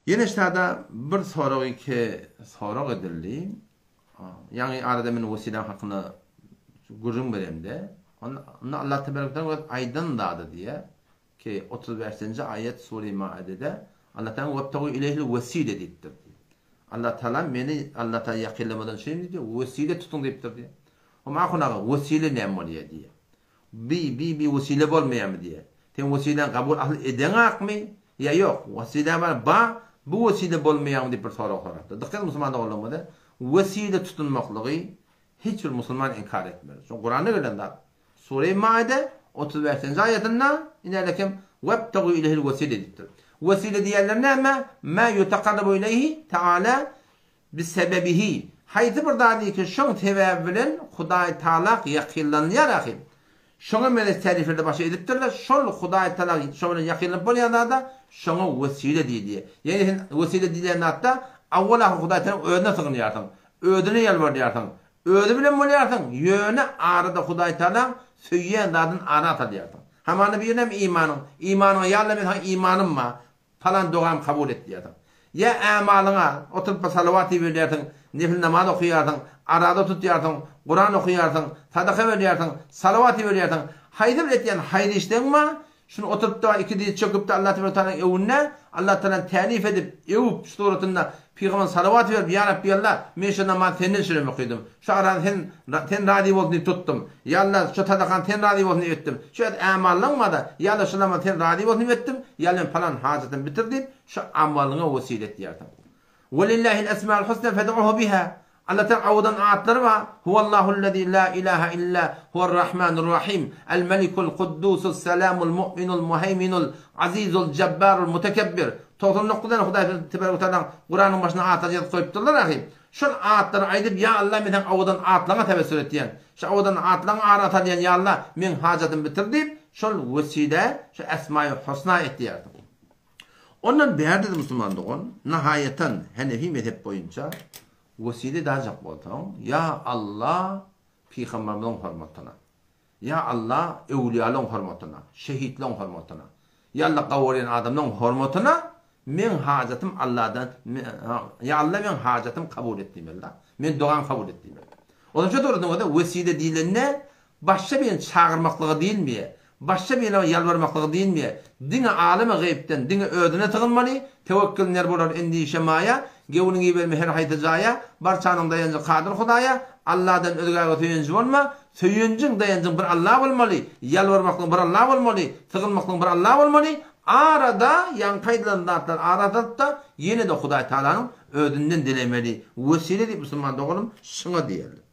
Ýene şada bir soragy ki sorag edildi. Ýaňy arada men wesiläň hakynda gürrüň beremde, onda Allah tebarek taala öz aýdan zady diýýär ki 35-nji aýat sure Maidede Allah taala webtagu ileyhil wesile diýipdir. Allah taala meni Allah taala ýakynlamadan üçin diýdi, wesile tutuň diýipdir diýýär. Hom ahun aga wesile näme bolýar diýýär. Bi, bi, bi wesile bolmaýarmy diýýär. Sen wesiläni kabul asyl edeňakmy ýa ýok? Wesile bar, ba, bu wesile bolmaýarmy diýip bir sorag sorapdyr. Dykgat ediň musulman doganlarymyza, wesile tutunmaklygy hiç bir musulman inkar etmez. Şo Kuranda gelen zat. Sure-i Maide 35-nji aýatynda inälekem webtagu ileyhil wesile diýipdir. Wesile diýenler näme? Ma yutaqarrabu ileyhi taala Bisebebihi, haýsy bir zady ki şoň sebäbi bilen Hudaý Tagalak ýakynlanylýar ahyr. Şoňa meňzeş tärifleri başa edipdirler, şol Hudaý Tagalak şo bilen ýakynlanyp bolýan zada şoňa wesile diýilýär. Ýagny sen wesile diýilýän zatda awwal-ahyr Hudaý Tagalaň özüne sygynýarsyň, özüne ýalbarýarsyň, özi bilen bolýarsyň, ýöne arada Hudaý Tagalaň söýýän zadyny ara salýarsyň. Hamana birinem imanyň, imanyňa ýa Alla men saňa imanym bar, Palan dogamy kabul et diýersiň. Ýa ämalyňa oturyp bir salawat iberýärsiň, nefil namaz okaýarsyň, araza tutýarsyň, Kuran okaýarsyň, sadaka berýärsiň, salawat iberýärsiň. Haýsy bir etýän haýyr işleň bar, şuny oturyp-da iki dyz çöküp-de Allah tebarek tagalaň öwünde, Allah tagalany tärif edip, öwüp, şu suratynda Pygamberimize salawat iberip, Ýa Rabbi Allah, men şu namazy senden şirem okydym. Şu arazy sen Sen razy bolsun diýip tutdum. Ýa Allah, şu sadakany Sen razy bolsun diýip etdim. Şu et ämallaň bar-da, Ýa Allah, şu namazy Sen razy bolsun diýip etdim. Ýa Allah, men palan hajatymy bitir diýip, şu amalyňa wesile etýärsiň. Welillahil esmaul husna fed'uhu biha. Allah Tagalaň owadan atlary bar. Huwallahullezî lâ ilâhe illâ huwerrahmânurrahîm, el-melikul kuddusus selamul mu'minul muheýminul azizul jebbarul mutekebbir. 99 däne Hudaý tebarek we taalaň Kuranyň başyna atlary ýazyp goýupdyrlar ahy. Şol atlary aýdyp, Ýa Alla, men Seň owadan atlaryňa tewessül etýän. Şu owadan atlaryňy ara salýan, Ýa Alla, meň hajatymy bitir diýip, şol wesile, şu Esmaýy Husna etýärsiň. Ondan bärde-de musulman dogan, nahaýatan Henefi mezhep boýunça wesile edajak bolsaň, Ýa Alla, pygamberimiziň hormatyna. Ýa Alla, öwlüýalaň hormatyna, şehitleň hormatyna, Ýa Alla gowurýan adamlaň hormatyna meň hajatym Alladan Ýa Alla meň hajatym kabul et diýmeli-da. Meň dogam kabul et diýmeli. Ondan şu dogrudan bolsa wesile diýlende başga birini çagyrmaklyga diýilmeýär. Başga birine ýalbarmaklyga diýilmeýär. Diňe alamy gaýypdan diňe özüne sygynmaly, Tewekkül ner bolar endişe maýa, Gewniňi berme her haýsy jaýa, Barçanyň daýanjy Kadyr Hudaýa, Alladan özgäge söýenji bolma, Söýenjiň, daýanjyň bir Alla bolmaly, Ýalbarmaklygyň bir Alla bolmaly, Sygynmaklygyň bir Alla bolmaly, Arada ýaňky aýdylan zatlar ara salyp-da, ýene-de Hudaý Tagalanyň özünden dilemeli. Wesile diýip musulman doganym şuňa diýerler.